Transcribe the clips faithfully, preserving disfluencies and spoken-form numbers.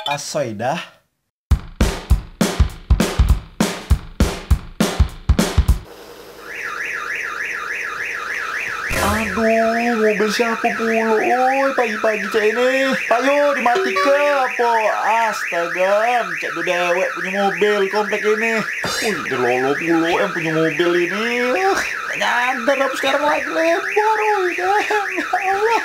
Asoy dah. Aduh, mobil siapo pulo? Oi, pagi-pagi cak ini. Payo, dimatike apo? Astaga, cak tu dewek punyo mobil komplek ini. Ui, dah lolo pulo yang punyo mobil ini. Ah, tak nyadar aku sekarang lagi lebor, oi, dang. Ya Allah.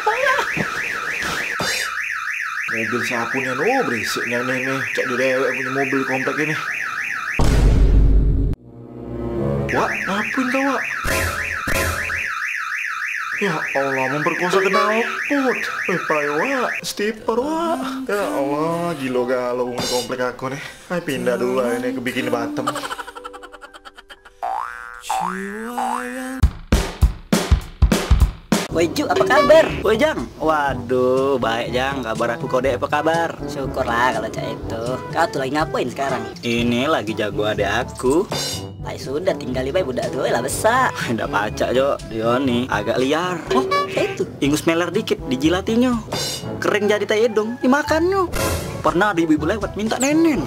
Mobil siapo ni, anu, berisik nian ni, ni. Cak tu dewek punyo mobil komplek ini. Wak, ngapoin kau, Wak? Ya Allah, memperkosa knalpot. Weh, payo, Wak. Stipar, Wak. Ya Allah, gilo galo wong di komplek aku nih. Ai, pindah dulu ae nih ke Bikini Bottom. Woi, Ju, apa kabar? Woi, Jang. Waduh, baik, Jang. Kabar aku, kau dek, apa kabar? Syukurlah kalau cak itu. Kau tuh lagi ngapain sekarang? Ini lagi jago adek aku. Ai sudah, tinggali bae budak tu, lah besak. Ndak pacak, Jo. Dio ni agak liar. Oh, cak itu. Ingus meler dikit, dijilatinyo. Kering jadi tai edong, dimakannyo. Pernah ada ibu-ibu lewat minta nenen.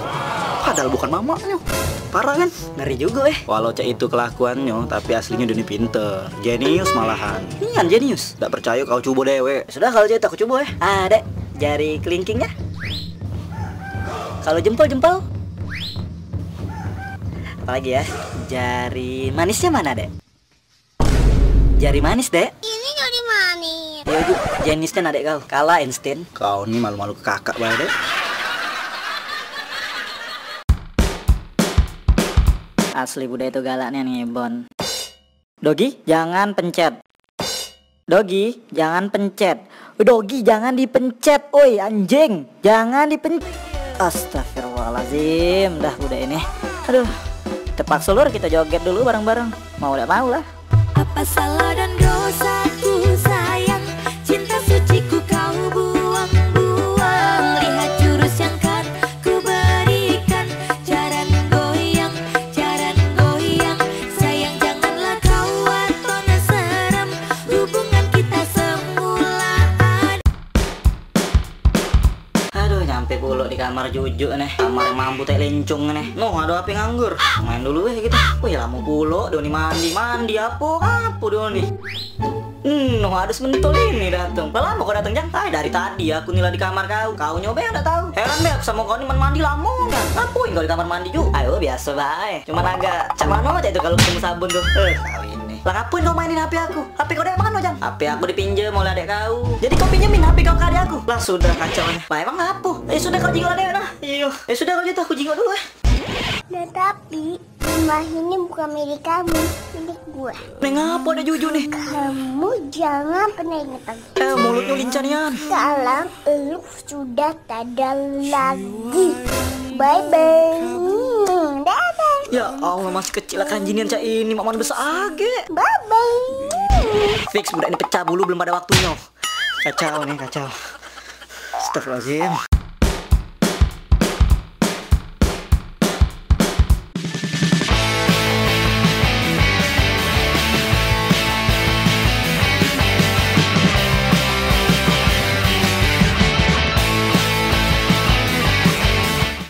Padahal bukan mamaknyo. Parah kan? Ngeri juga, eh. Walau cak itu kelakuannyo, tapi aslinyo dio ni pinter. Jenius malahan. Nian jenius. Dak percayo kau cubo dewek. Sudah, kalau cak itu aku cubo, eh. Ah, dek. Jari kelingking ya. Kalau jempol, jempol. Apalagi ya? Jari manisnya mana, dek? Jari manis, dek. Ini jari manis. Yo, Ju, jenisnya adek kau. Kalah Einstein. Kau ni malu-malu ke kakak bae, dek. Asli budak itu galak nian ngebon. Dogi, jangan pencet. Dogi, jangan pencet. Dogi, jangan dipencet, oi, anjing. Jangan dipencet. Astagfirullahalazim, dah budak ini. Aduh, terpaksa lur kita joget dulu bareng-bareng. Mau dak mau lah. Apa salah dan dosaku, sayang? Cinta suciku kau buang-buang. Lihat jurus yang kan ku berikan. Jaran goyang, jaran goyang. Sayang, janganlah kau watona serem. Hubungan kita semula ada. Aduh, nyampe pulo di kamar Jujuk nih. Kamar mambu tai lencong nih. Noh, ado H P nganggur. Main dulu weh gitu. Wih, lamo pulo dio ni mandi. Mandi apo? Apo dio ni? Hmm, noh, ado sementol ini dateng. Lah lamo kau dateng, Jang? Ai, dari tadi aku nila di kamar kau. Kau nyo be dak tau. Heran be aku samo kau ni, men mandi lamo nian. Ngapoin kau di kamar mandi, Ju? Ayo, biaso bae. Cuman agak cak mano cak itu kalau ketemu sabun tuh. Eh, kau ini. Lah ngapoin kau mainin H P aku? H P kau dari mano, Jang? H P aku dipinjem oleh adek kau. Jadi kau pinjemin H P kau ke adek aku? Lah sudah, kacau nih. Lah emang ngapo? Eh, sudah, kau jingok lah dewek nah. Iyo. Eh, sudah, kalau gitu aku jingok dulu, eh. Tetapi rumah ini bukan milik kamu, milik gua. Neng, ngapo ado Jujuk nih? Kamu jangan pernah inget aku. Eh, mulutnyo lincah nian. Salam, elu sudah tada lagi. Bye bye. Hmm, dadah. Ya Allah, masih kecil lah kanji nian cak ini, mak mano besak agek. Bye bye. Fix budak ini pecah bulu belum pada waktunyo. Kacau nih, kacau. Astagfirullahaladzim.